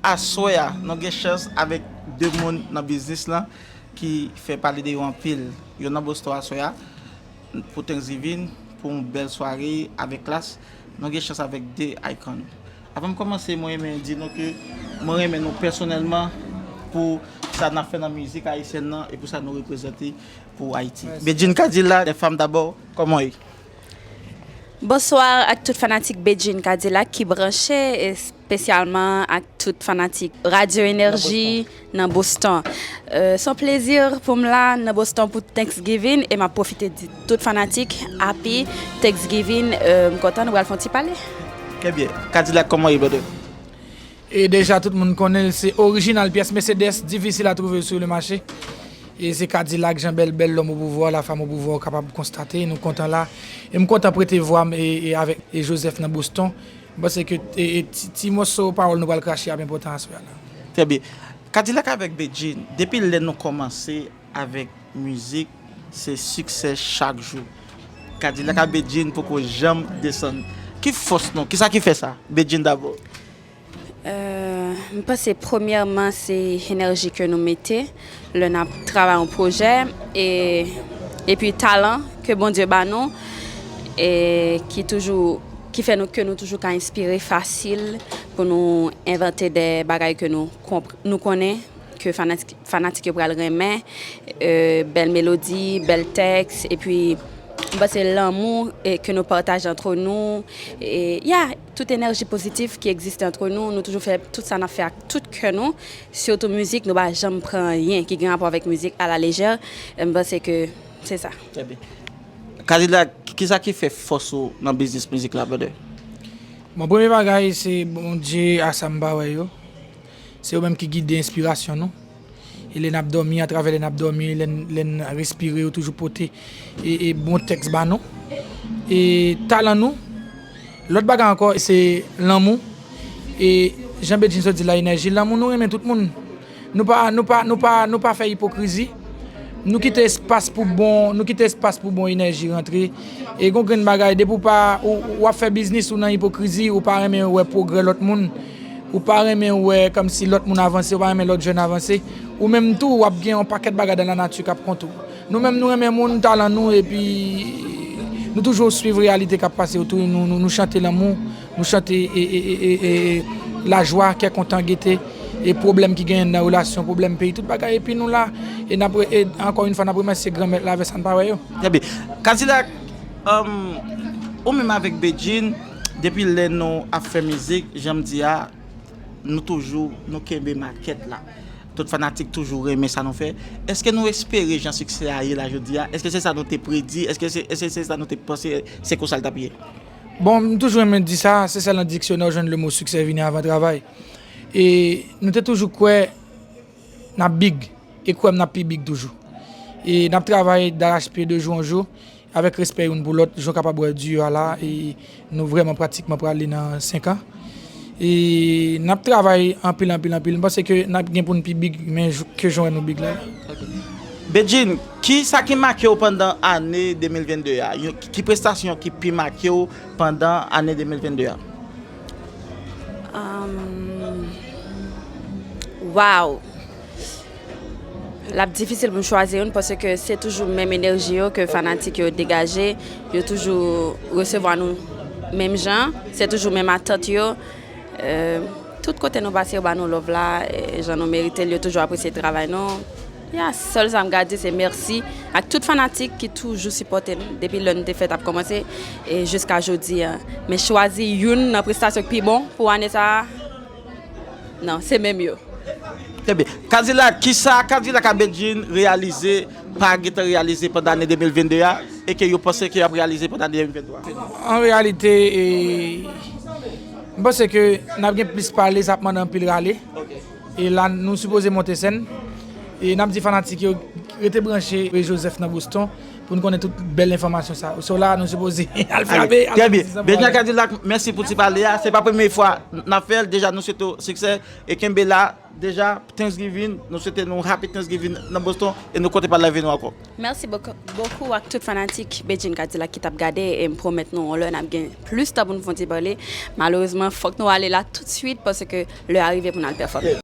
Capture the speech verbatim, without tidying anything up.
aswè a, nou gen chans avèk de moun nan biznis lan ki fè pale de yo anpil. Yo nan Boston aswè a pou Thanksgiving, pou yon bèl sware avèk klas. Nou gen chans avèk de icon. Avan m kòmanse, mwen renmen di nou ke mwen renmen nou pèsonèlman pou sa n ap fè nan mizik ayisyèn nan e pou sa nou reprezante pou Ayiti. Mèsi. Bedjine Kadilak, Les Femmes D'abord, kòman w ye? Bonswa ak tout fanatik Bedjine Kadilak ki branche, espesyalman ak tout fanatik Radyo Enèji nan Boston. Euh, se yon plezi pou m la nan Boston pou Thanksgiving e m ap pwofite di tout fanatik Happy Thanksgiving. Euh, m kontan nou pral fè yon ti pale. Trè byen. Kadilak, kòman w ye, brother? E deja tout moun konnen l, se orijinal pyès Mercedes, difisil a trouve sur le marché. E se Kadilak, Jean Bèl, Bèl, Lòm o pouvwa, Lafam o pouvwa, ou kapab konstate, nou kontan la. E m kontan prete vwa m e, e avèk e Joseph nan Boston. M panse ke e, e ti, ti moso pawòl nou pral krache ap enpòtan aswè a la. Trè byen. Kadilak avèk Bedjine, depi lè nou kòmanse avèk mizik, se siksè chak jou. Kadilak ak Bedjine poko janm desann. Ki fòs nou? Kisa ki fè sa? Bedjine dabò. Euh, m panse premyèman se enèji ke nou mete lè n ap travay yon pwojè e epi talan ke Bondye ba nou e ki toujou ki fè nou ke nou toujou ka enspire fasil pou nou envante de bagay ke nou konp- nou konnen ke fanatik, fanatik yo pral renmen, euh, bèl melodi, bèl tèks, epi m panse lanmou e ke nou pataje antre nou, e ya, tout enèji pozitif ki egziste antre nou, nou toujou fè tout sa n ap fè ak tout kè nou, sitou mizik, nou pa janm pran anyen ki gen rapò avèk mizik alalejè, e m panse ke se sa. Trè byen. Kadilak, kisa ki fè fòs ou nan biznis mizik la, brother? Bon, premye bagay, se Bondye a sa m pa wè yo. Se yo menm ki gide enspirasyon nou. E lè n ap dòmi, atravè lè n ap dòmi, lè n, lè n respire, yo toujou pote e, e bon tèks ba nou. E talan nou, lòt bagay ankò, se lanmou. E jan Bedjine sot di la, enèji, lanmou, nou renmen tout moun. Nou pa, nou pa, nou pa, nou pa fè ipokrizi. Nou kite espas pou bon, nou kite espas pou bon enèji rantre. E gon grenn bagay, depi w pa, ou, w ap fè biznis ou nan ipokrizi, ou pa renmen wè pwogrè lòt moun. Ou pa renmen wè kòmsi lòt moun avanse, ou pa renmen lòt jèn avanse. Ou menm tou, w ap gen yon pakèt bagay dan lanati k ap kont ou. Nou menm, nou renmen moun, talan nou, epi nou toujou swiv reyalite k ap pase otou, nou, nou, nou chante lanmou, nou chante e, e, e, e, e, lajwa, kè kontan, gete, e pwoblèm ki genyen nan relasyon, pwoblèm peyi, tout bagay, epi nou la, e n ap re- e ankò yon fwa, n ap remèsye Granmèt la avè sa n pa wè yo. Trè byen. Kadilak, um, ou menm avèk Bedjine, depi lè nou ap fè mizik, jan m di a, nou toujou, nou kenbe makèt la. Tout fanatik toujou renmen sa nou fè. Èske nou espere jan siksè a ye la jodi a? Èske se sa nou te predi? Èske se, èske se sa nou te panse se konsa l t ap ye? Bon, m toujou renmen di sa, se sèl nan diksyonè w jwenn le mo siksè vini avan travay. E nou te toujou kwè n ap big, e kwè m n ap pi big toujou. E n ap travay darachpye de jou an jou, avèk respè youn pou lòt, jan w kapab wè duo a la, e nou vrèman pratikman prale nan senk an. E n ap travay anpil, anpil, anpil. M panse ke n ap gen pou n pi big, men jou- ke jan w wè nou big la. Bedjine, ki sa ki make w pandan ane de mil vennde a? Yon- Ki prestasyon ki pi make w pandan ane de mil vennde a? Um, wow! L ap difisil pou m chwazi youn paske se toujou menm enèji yo ke fanatik yo degaje, yo toujou resevwa nou menm jan, se toujou menm atant yo. Euh, tout kote nou pase, yo ba nou love la, e jan nou merite l, yo toujou apresye travay nou. Ya, sèl sa m ka di se mèsi ak tout fanatik ki toujou sipòte n depi lè n te fèt ap kòmanse e jiska jodi a. Men chwazi youn nan prestasyon k pi bon pou ane sa a, non, se menm yo. Trè byen. Kadilak, kisa Kadilak a Bedjine reyalize, pa gentan reyalize pandan ane de mil vennde a, e ke yo panse ke y ap reyalize pandan ane de mil venntwa? An reyalite, e, m panse ke n ap gen plis pale, sa ap mande anpil rale. E la, nou sipoze monte sèn. E n ap di fanatik yo, rete branche Joseph nan Boston pou n konnen tout bèl enfòmasyon sa yo. So la, nou sipoze al frape, al fè ti travay. Trè byen. Bedjine Kadilak, mèsi pou ti pale a. Se pa premye fwa n ap fè l. Deja, nou swete w siksè. E kenbe la, Deja, Thanksgiving, nou swete nou Happy Thanksgiving nan Boston e nou konte pale avè nou ankò. Mèsi bokou, bokou ak tout fanatik Bedjine Cadillac ki t ap gade e m pwomèt nou yon lè n ap gen plis tan pou n fè yon ti pale. Malerezman, fòk nou ale la toutswit paske lè a rive pou n al pèfòme.